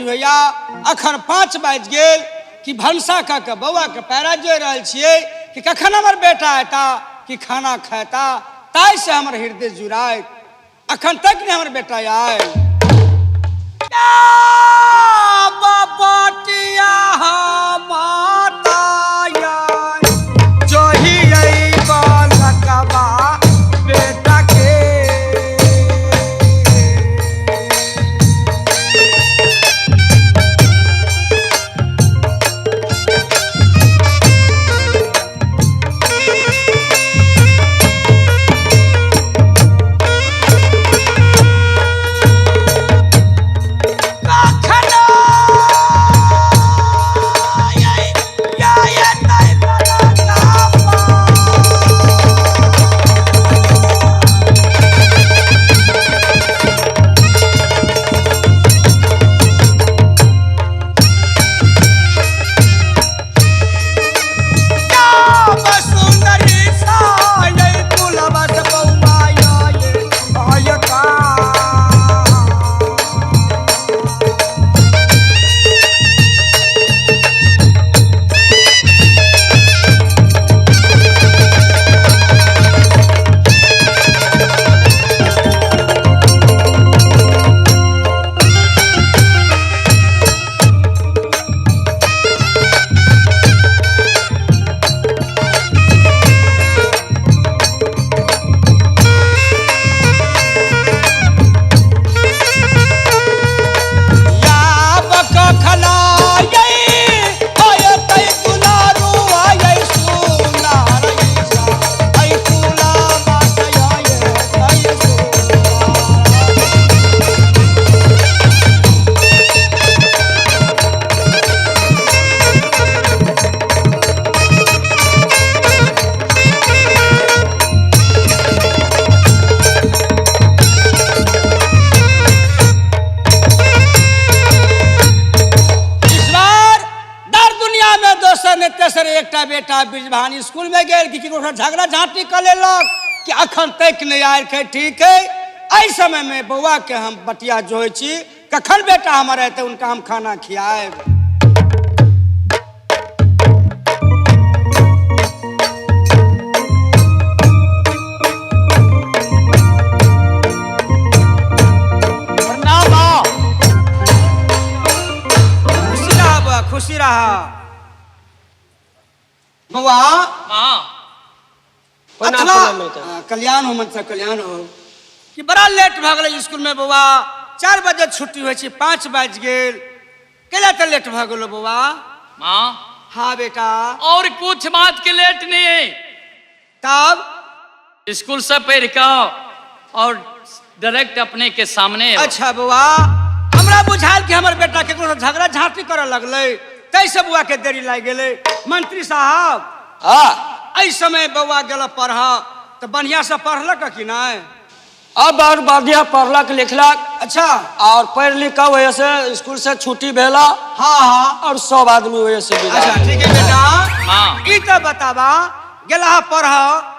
होइया। अखन 5 बाजि गेल कि भनसा कऽ के बौआ के पैरा जोड़ि रहल छियै कि कखन हमर बेटा एता कि खाना खेता, ताहिसँ हमर हृदय जुड़ायत। अखन तक नहि हमर बेटा आयल। बटिया माता जोही बालकबा बेटा के। एकटा बेटा ब्रिजभान स्कूल में गेल कि केकरो झगड़ा झांटी कऽ लेलक कि अखन तक नहि आयल है। ठीक है, एहि समय में बौआ के हम बटिया जोहै छी, कखन बेटा हमर एतै उनका हम खाना खियाएब। प्रणाम माँ। खुशी रह बौआ, खुशी रह बौआ। माँ प्रणाम, अथवा प्रणाम बेटा। कल्याण हो मनसा, कल्याण हो। कि बड़ा लेट भऽ गेलै स्कूल में बौआ, 4 बजे छुट्टी होइ छै, 5 बाजि गेल, कैला तऽ लेट भऽ गेलो बौआ? माँ। हाँ बेटा। और कुछ बात के लेट नहीं है। तब स्कूल से पढ़ के और डायरेक्ट अपने के सामने। अच्छा बौआ, हमरा बुझायल कि हमर बेटा केकरो से झगड़ा झांटी करऽ लगलै, ताहिसँ बौआ के देरी लागि गेलै। मंत्री साहब, हाँ, एहि समय बौआ गेल पढ़ तऽ बढ़िया से पढ़लक कि नहि? अब और बढ़िया पढ़लक लिखलक। अच्छा। और पढ़ लिख के वजह से स्कूल से छुट्टी भेला। हाँ हाँ। और सब आदमी वजह से विदा। अच्छा ठीक है बेटा। हाँ। ई तऽ बताबा, गेला पढ़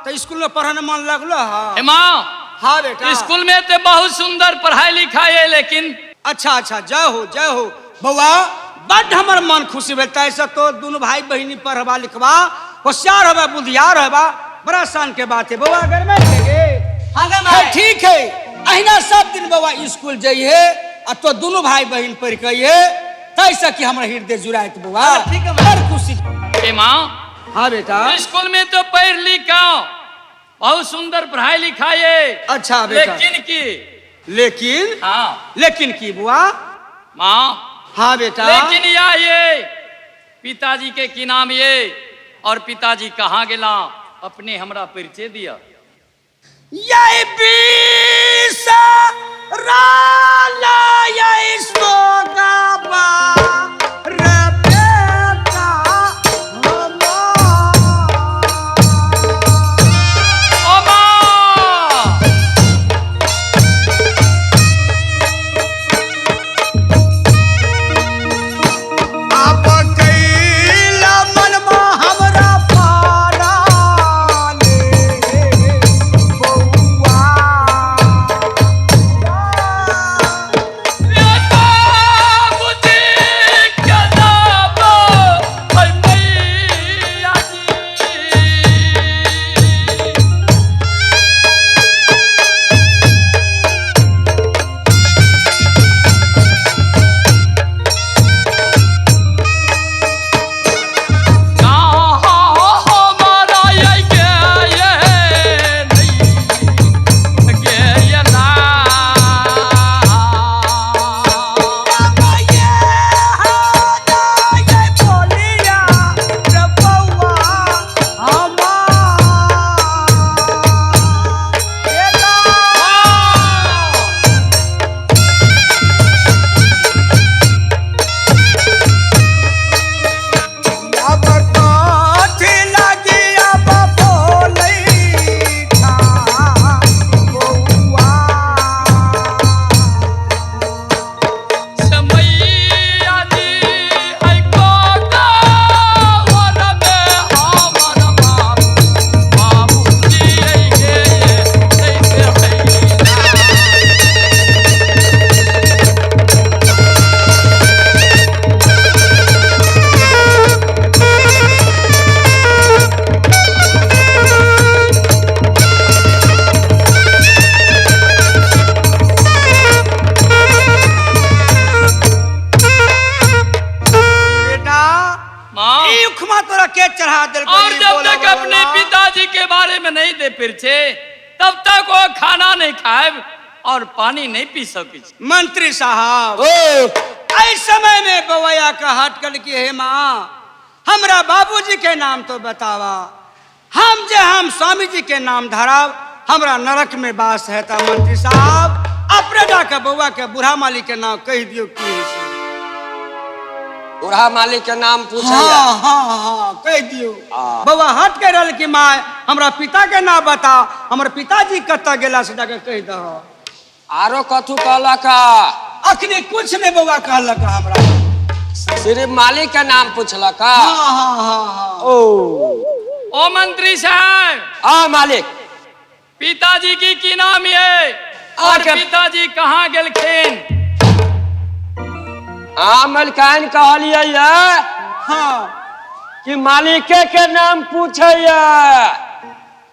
तऽ स्कूल में पढ़ने मन लगलो? हे माँ। हाँ बेटा। स्कूल में तो बहुत सुंदर पढ़ाई लिखाई है, लेकिन अच्छा अच्छा, जय हो जय हो बौआ, बड्ड हमर मन खुशी भेल। ताहिसँ तो दुनू भाई बहिनी पढ़बा लिखबा, होशियार होबा, बुधियार होबा, बड़ा शान के बात है बौआ। अगर मैं हाँ। ठीक है, अहिना सब दिन बौआ स्कूल जइहे आ तो दुनू भाई बहिन पढ़ के अइहे, ताहिसँ कि हमर हृदय जुड़ायत बौआ। ठीक है। बड़ खुशी। हे माँ। हाँ बेटा। स्कूल में तो पढ़ लिख बहुत सुंदर पढ़ाई लिखाई है। अच्छा बेटा। लेकिन की लेकिन? हाँ। लेकिन की बुआ? माँ। हाँ बेटा। लेकिन यह ये पिताजी के की नाम ये और पिताजी कहाँ गेला, अपने हमरा परिचय दिया। यही बीस राला यही सोगाबा रे बेटा हमार। ओ माँ। आप कैला मनमा हमरा पाराले बौआ। बेटा। जिम्मा तोरा के चढ़ा दिल? और जब तक अपने पिताजी के बारे में नहीं दे परिचय तब तक वो खाना नहीं खाए और पानी नहीं पी सके। मंत्री साहब, ओ ऐ समय में बवैया का हट कर की हे माँ, हमरा बाबूजी के नाम तो बतावा, हम जे हम स्वामी जी के नाम धराब हमरा नरक में वास है। ता मंत्री साहब अपने जाके बउआ के बूढ़ा माली के नाम कह दियो की है से। बूढ़ा मालिक के नाम पूछे? हाँ हाँ हाँ, कह दियो। बउआ हट के रहल कि माँ हमरा पिता के नाम बता, हमर पिताजी कतऽ गेला से जाके कह दह। आरो कथू कहलक? अखनी कुछ नहीं बउआ कहलक हमरा, सिर्फ मालिक के नाम पूछलक। हाँ हाँ हाँ हाँ। ओ ओ मंत्री साहब। आ मालिक, पिताजी की नाम ये और पिताजी कहाँ गेलखिन? आ मलिकाइन कहलियै ये हाँ कि मालिके के नाम पूछे,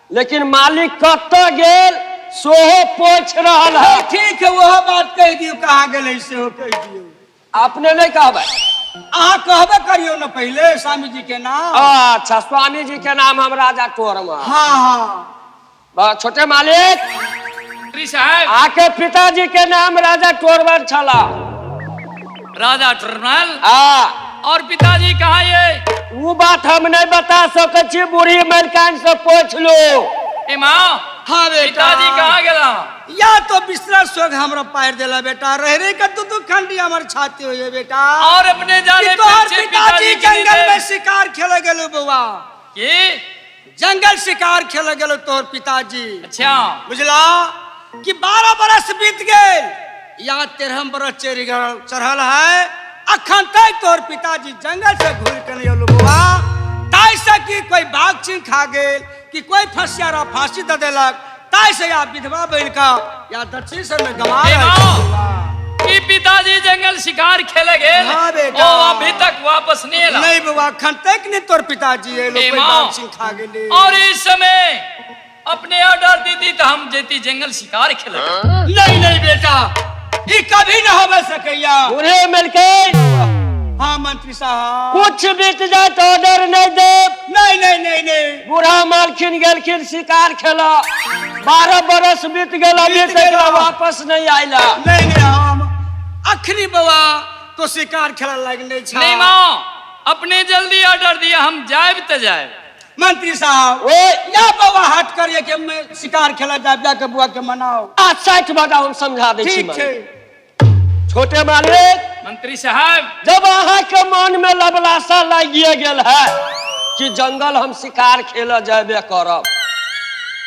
लेकिन मालिक कतऽ गेल सोहो पूछ रहल है। ठीक है, वह बात कह दियो, कहाँ गेलै सेहो कह दियो। अपने नहीं कहबै? अहाँ कहबे करियो न पहिले स्वामी जी के नाम। अच्छा, स्वामी जी के नाम हम राजा टोरमा। हाँ हाँ। छोटे मालिक, मंत्री साहब, आके पिताजी के नाम राजा टोरवर छला। राजा टोरमल? आ और पिताजी कहाँ ये? वो बात हम नहीं बता सकै छी, बूढ़ी मलिकाइन से पूछ लो। ए माँ, हाँ बेटा, पिताजी कहाँ गेला? या तो बिस्तरा सोग हमरा पार देला बेटा, रह रही का तू खंडी हमर छाती होइए बेटा। और अपने जाने तोहर पिताजी जंगल में शिकार खेले गेलो बउआ। की जंगल शिकार खेले गेलो तोहर पिताजी? अच्छा, बुझला कि 12 बरस बीत गेल या 13 बरस चढ़ल है, अखन तक तोहर पिताजी जंगल से घूर के नहीं अलो बउआ। ताई से कि कोई बाघ चिन्ह खा गेल कि कोई फसियारा फांसी दे देलक, ताई से या विधवा बन का या दक्षिण से में गवा कि पिताजी जंगल शिकार खेले गेल? हाँ बेटा। ओ अभी तक वापस नहीं आला? नहीं बउआ, अखन तक नहीं तोर पिताजी एलो, कोई बाघ चिन्ह खा गेले। और इस समय अपने ऑर्डर दी थी तो हम जेती जंगल शिकार खेले। नहीं नहीं बेटा, ये कभी ना हो सकैया। बूढ़े मलिकाइन। हाँ मंत्री साहब, कुछ बीत जाए तो ऑर्डर नहीं दे। नहीं नहीं नहीं नहीं। बूढ़ा मालखिन गेलखिन शिकार खेला, 12 बरस बीत गेल, अभी तक वापस नहीं आयला। नहीं नहीं, हम अखनी बउआ तो शिकार खेला लगने छा। नहीं माँ, अपने जल्दी ऑर्डर दिया, हम जायब तो जायब। मंत्री साहब, ओ या बउआ हट करिए कि मैं शिकार खेला जायब, जाके बुआ के मनाओ। आ 60 बजा हम समझा दे छी। ठीक है छोटे मालिक। मंत्री साहब, जब अहाँ के मन में लबलासा लागिए गेल है कि जंगल हम शिकार खेल जाबे करब,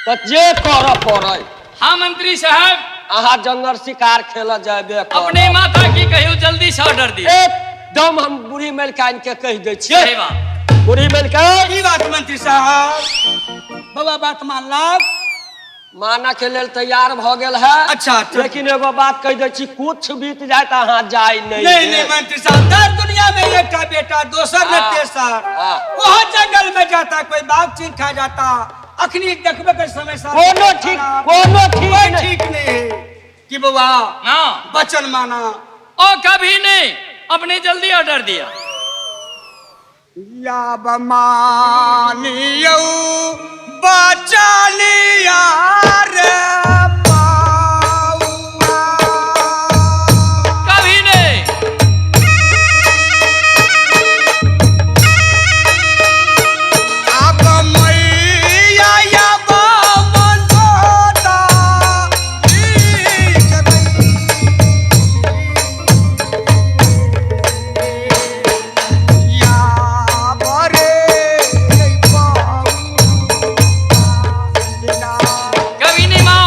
तो जे कर पड़े। हाँ मंत्री साहब, अहाँ जंगल शिकार खेल जाबे करब। अपने माता की कहियो जल्दी से ऑर्डर दिए। एकदम हम बूढ़ी मलिकाइन के कह दै छियै। बूढ़ी मलिकाइन। की बात मंत्री साहब, बउआ बात मानलक? माना के लेल तैयार भ गेल है। अच्छा, लेकिन एगो बात कह दै छी, कुछ बीत जाए तो अहाँ जाय नहीं। नहीं नहीं मंत्री साहब, दर दुनिया में एक बेटा, दोसर न तेसर, वह जंगल में जाता कोई बाघ चीन खा जाता। अखनी देखबे के समय साहब कोनो ठीक, कोनो ठीक ठीक नहीं है कि बउआ वचन माना। ओ कभी नहीं, अपने जल्दी ऑर्डर दिया। या बमानियो बचलिया रे पाउआ, कभी नहीं। अब मैया या बामन होता या बरे कभी नहीं माँ।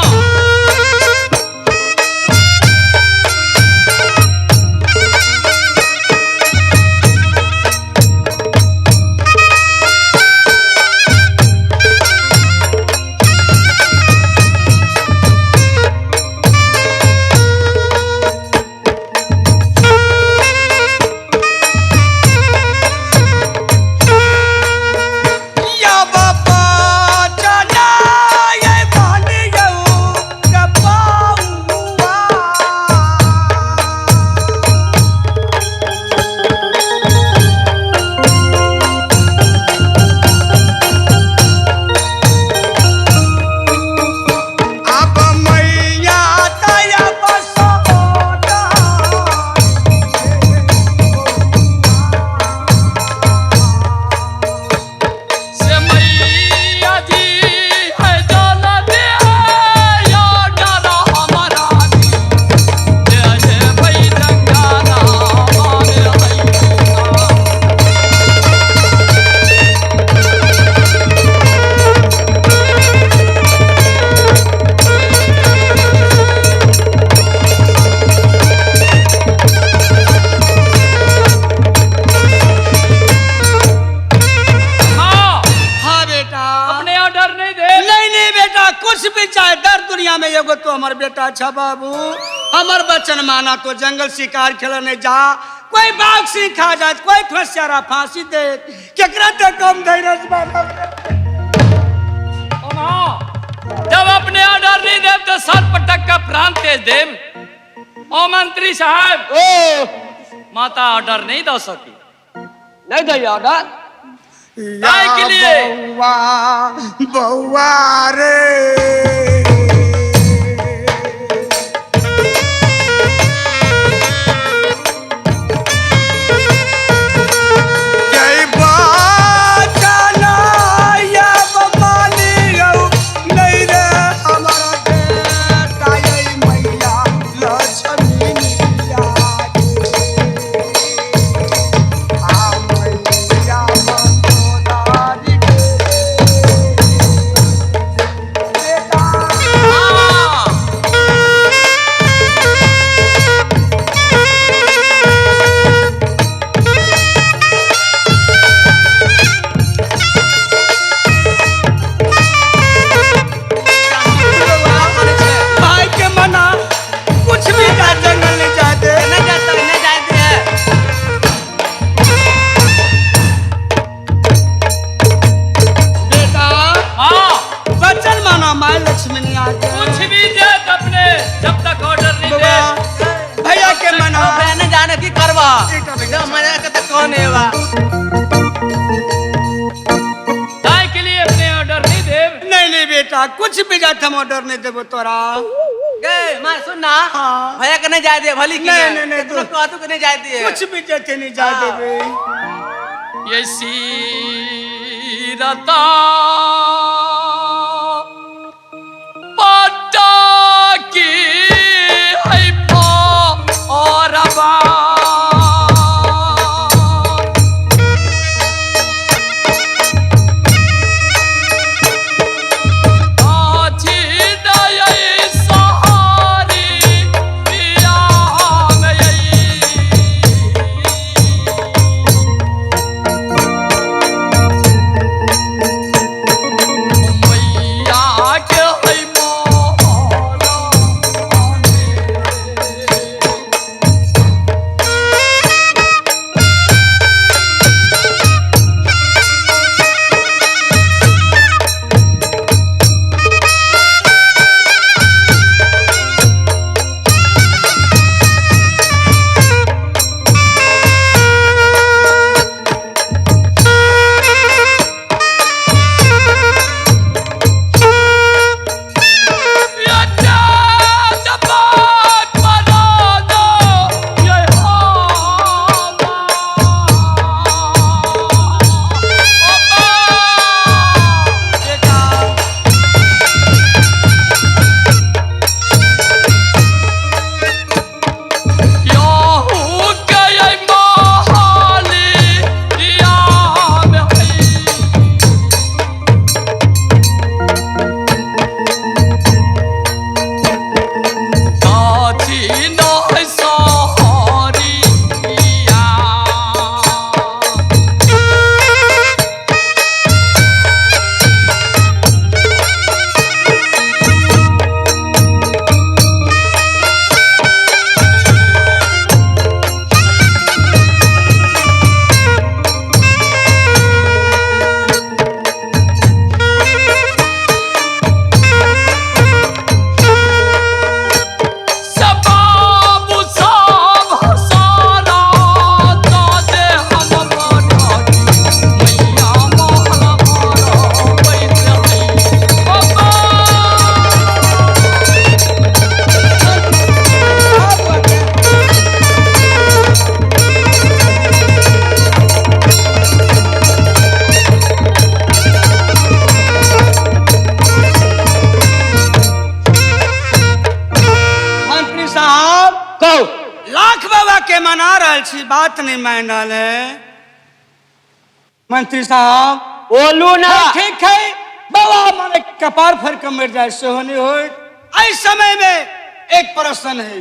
तो हमर बेटा छ बाबू, हमर बचन माना तो जंगल शिकार खेले नहीं जा, कोई बाघ सिंह खा जात, कोई फंसियारा फांसी दे, केकरा ते कम धैर्य बाबा। जब अपने ऑर्डर नहीं देव तो सर पटक का प्राण तेज देव। ओ मंत्री साहब, ओ माता ऑर्डर नहीं दो सकी। नहीं दे ऑर्डर काय के लिए? बउआ बउआ रे, जय बचना या बमालियौ, नहीं रे हमारा बेटा ये मैया लक्ष्मी निया के। आ मैया मंदोदरी के बेटा। भाई के मना कुछ भी जा जंगल नहीं जाते। नहीं जाता, नहीं जाते है। बेटा हाँ बचन माना माँ लक्ष्मी नहीं आते। कुछ भी दे अपने जब तक ऑर्डर नहीं दे। भैया के मना नहीं जाने की करवा मना के तो कौन है बा। काय के लिए अपने ऑर्डर नहीं देव? नहीं नहीं बेटा, कुछ भी जाते हम ऑर्डर नहीं देबो तोरा। गे मां सुन ना, हाँ। भैया के नहीं जाए दे भली की नहीं, नहीं, नहीं, तो कहतू के नहीं जाए दे। कुछ भी जाते नहीं जा हाँ। देबे। ये सीरता पटा की है और बा। के मना रहल छी, बात नहीं मान रहल है। मंत्री साहब बोलू ना। ठीक है बाबा, माने कपार फर के मर जाए सेहो नहीं होइत। एहि समय में एक प्रश्न है,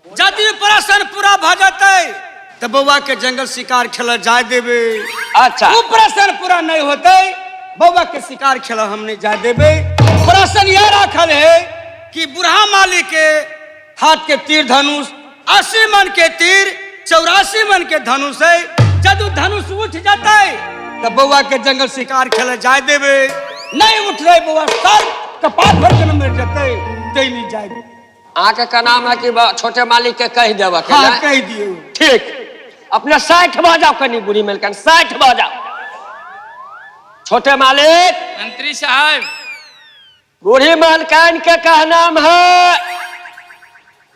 यदि प्रश्न पूरा भ जेतै तो बौआ के जंगल शिकार खेल जाय देबै। अच्छा। ओ प्रश्न पूरा नहीं होतै, बौआ के शिकार खेल हम नहीं जाय देबै। प्रश्न यह राखल है कि बूढ़ा मालिक के हाथ के तीर धनुष 80 मन के तीर 84 मन के धनुष है। जदू धनुष उठ जाता है तो बउआ के जंगल शिकार खेले जाए देवे, नहीं उठ रहे बउआ सर कपार भर के न मर जते ते नहीं जाए। अहाँके का नाम है कि छोटे मालिक के कहि देबऽ के हाँ ने? कह दियो। ठीक, अपने 60 बजाओ कनी बुढ़ी मिलकन 60 बजाओ। छोटे मालिक। मंत्री साहब। बूढ़ी मालकान के कहनाम है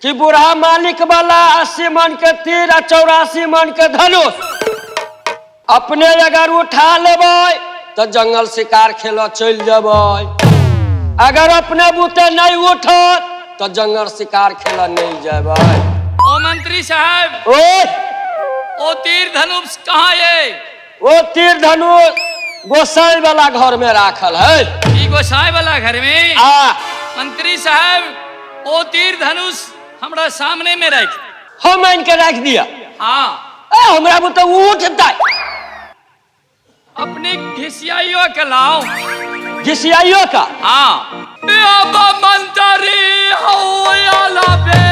कि बूढ़ा मालिक वाला 80 मन के तीर आ 84 मन के धनुष अपने अगर उठा लेबै तो जंगल शिकार खेल चल जेबै, अगर अपने बूते नहीं उठत तो जंगल शिकार खेल नहीं जेबै। ओ मंत्री साहब। ओ ओ तीर धनुष कहाँ है? ओ तीर धनुष गोसाई वाला घर में राखल है। ई गोसाई वाला घर में? आ मंत्री साहब ओ तीर धनुष हमरा सामने में रख। हम आन के रख दिया। हाँ। ए हमरा बुते उठता। अपने घिसियाइयो के लाओ। घिसियाइयो का? हाँ। अब मंत्री हो आला बे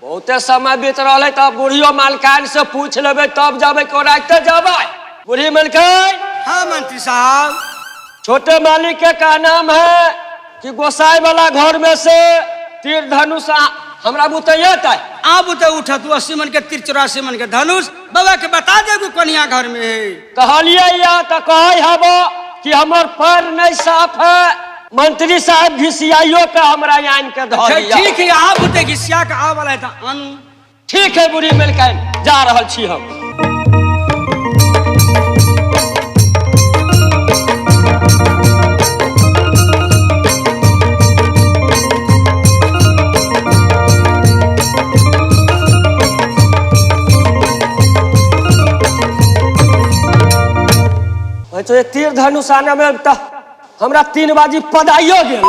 बहुते समय बीत रहा है तब बुढ़ियो मालकान से पूछ लेबे तब जाबे कोराते जाबे। बूढ़ी मालकान। हाँ मंत्री साहब। छोटे मालिक के का नाम है कि गोसाई वाला घर में से तीर धनुष हमरा बुते आता है। आ बुते उठत 80 मन के तीर 84 मन के धनुष बाबा के बता देबू कनिया घर में है। कहलिए या तो कहे हबो कि हमर पैर नहीं साफ है। मंत्री साहब घिसियाइयो का हमरा आन के धर लिया। ठीक है आ बुते घिसिया के आ वाला है त आनू। ठीक है बुढ़ी मिलकन जा रहल छी हम। तो ये तीर धनुष आने में तो हमरा 3 बाजी पदाइयो गेल।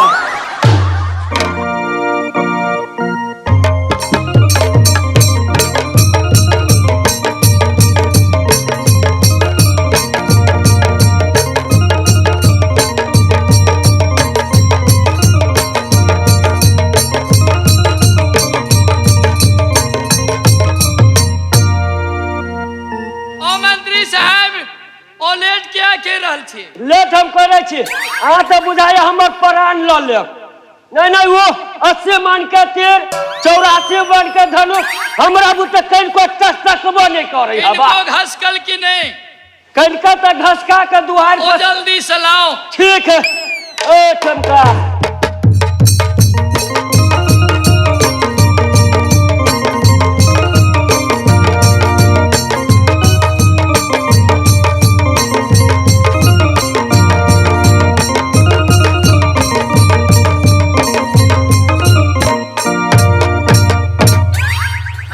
ओ मंत्री साहब ओ लेट क्या के रहल छी? लेट हम करै छी अहाँ तऽ बुझाइए हमर प्राण लऽ लेब। नहीं नहीं वो 80 मन के तीर 84 मन के धनुष हमरा बुते कनिको तकबो नहीं करै हवा। घसकल की नहीं? कनिका तऽ घसका के दुआरि ओ पर। जल्दी से लाओ। ठीक है। ओ ठमका,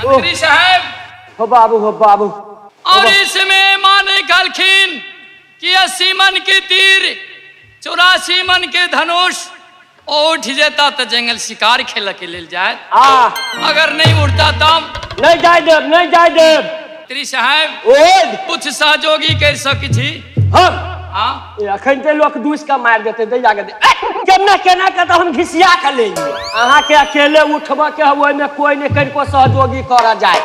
मंत्री साहब, हो बाबू, हो बाबू। और इसमें माने कहलखिन कि 80 मन के तीर, 84 मन के धनुष, ओ उठ जेता तो जंगल शिकार खेल के लेल जाए। आ अगर नहीं उठता तब नहीं जाय देब, नहीं जाय देब। मंत्री साहब, ओ कुछ सहयोगी कर सकै छी? हम हाँ। अखन ते लोक दूस के मारि देते, दै जाके दे। केना केना के तऽ हम घिसिया के ले लियै। अहाँ के अकेले उठबऽ के है, ओहिमे कोई ने कनिको सहयोगी करऽ जाय।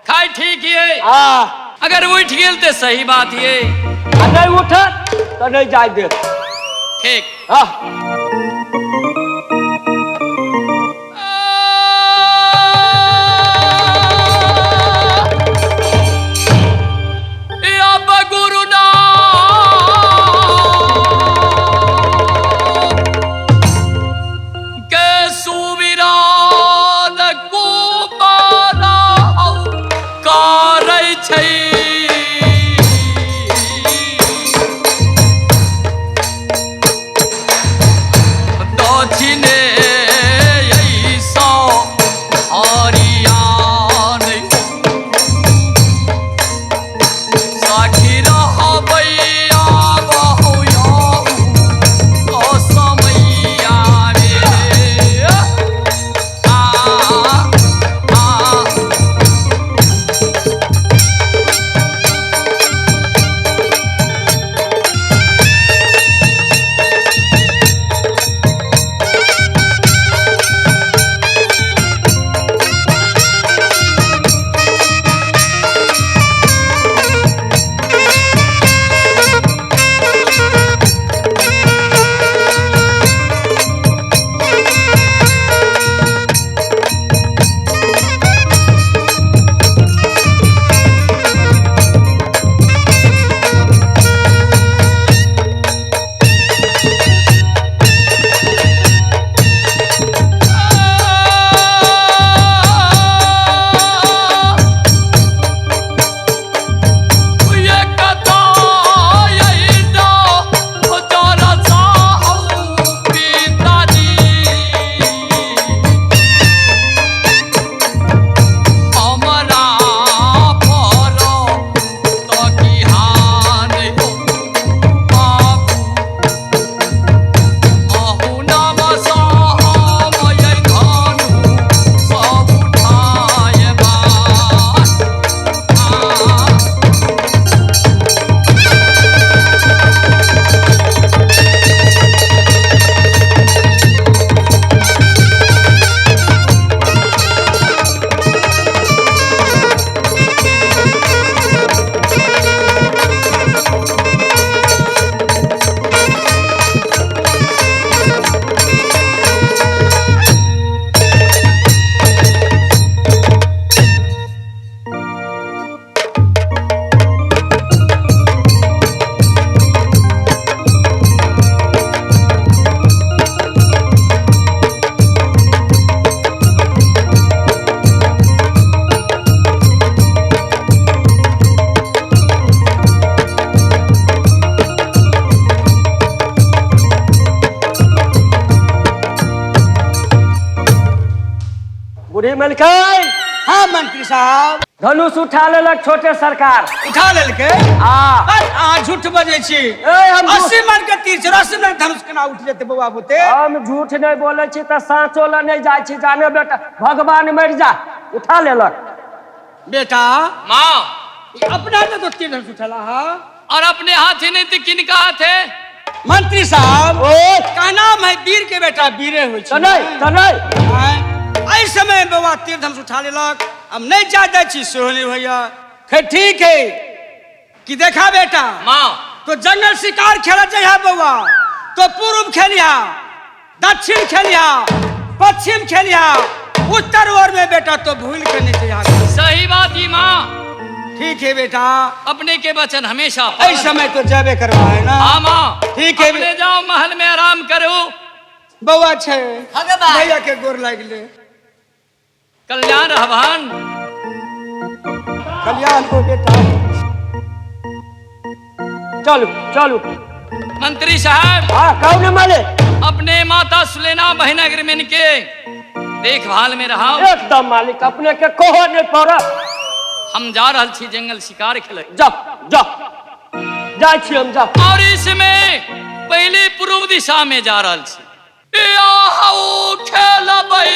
खाय ठीक ये। आ अगर उठ गेल तो सही बात ये। आ नहीं उठत तऽ नहीं जाय देब। ठीक। हाँ। अब गुरु के सुविरान कुमारा करै छै। दक्षिणे ऐसो हरियाण साखी रहबैया बहुया असमैया रे। आ आ ये कथा यही दो जरा साहू पिताजी हमरा पर तो किहान हो बाबू अहु नाम साहम यै धनु सब उठायबा। आ बूढ़ी मलकाइन। हाँ मंत्री साहब। धनुष उठा लेलक छोटे सरकार। उठा लेलकै? आ अहाँ झूठ बजै छी। ए, हम झूठ- 80 मन के तीर, 84 मन के धनुष केना उठि जेतै बौआ बुते? हम झूठ नहीं बोलै छी तऽ साँचो लए नहीं जाइ छी। जाने बेटा, भगवान मरि जा, उठा लेलक। बेटा। माँ। ई अपना ने तो तीर धनुष उठेला हा। और अपने हाथ ही नहीं तो किनका हाथ है? मंत्री साहब, ओ का नाम है वीर के बेटा वीरे होइ छै। तऽ नहीं, तऽ नहीं। आँय, एहि समय बौआ तीर धनुष उठा लेलक, हम नहीं जा दै छी सेहो नहीं होइया। खैर ठीक है कि देखा बेटा। माँ। तो जंगल शिकार खेल जइहा बौआ, तो पूर्व खेलिहा, दक्षिण खेलिहा, पश्चिम खेलिहा, उत्तर ओर में बेटा तो भूल के नहीं जइहा। सही बात ही माँ। ठीक है बेटा। अपने के वचन हमेशा ऐ समय तो जाबे करवा है ना। हाँ माँ। ठीक है। अपने जाओ महल में आराम करो। बउआ छे हगे बा। भैया के गोर लाग ले। कल्याण रहवान। कल्याण हो बेटा। चलू चलू। मंत्री साहब। हाँ कहू ने मालिक। अपने माता सुलेना बहन अग्रमिन के देखभाल में रहा। एकदम मालिक, अपने के कोहो नहीं पड़त। हम जा रहल छी जंगल शिकार खेले। जा जा जाइ छी हम, जा। और इसमें पहले पूर्व दिशा में जा रहल छी। ए आहू खेलबै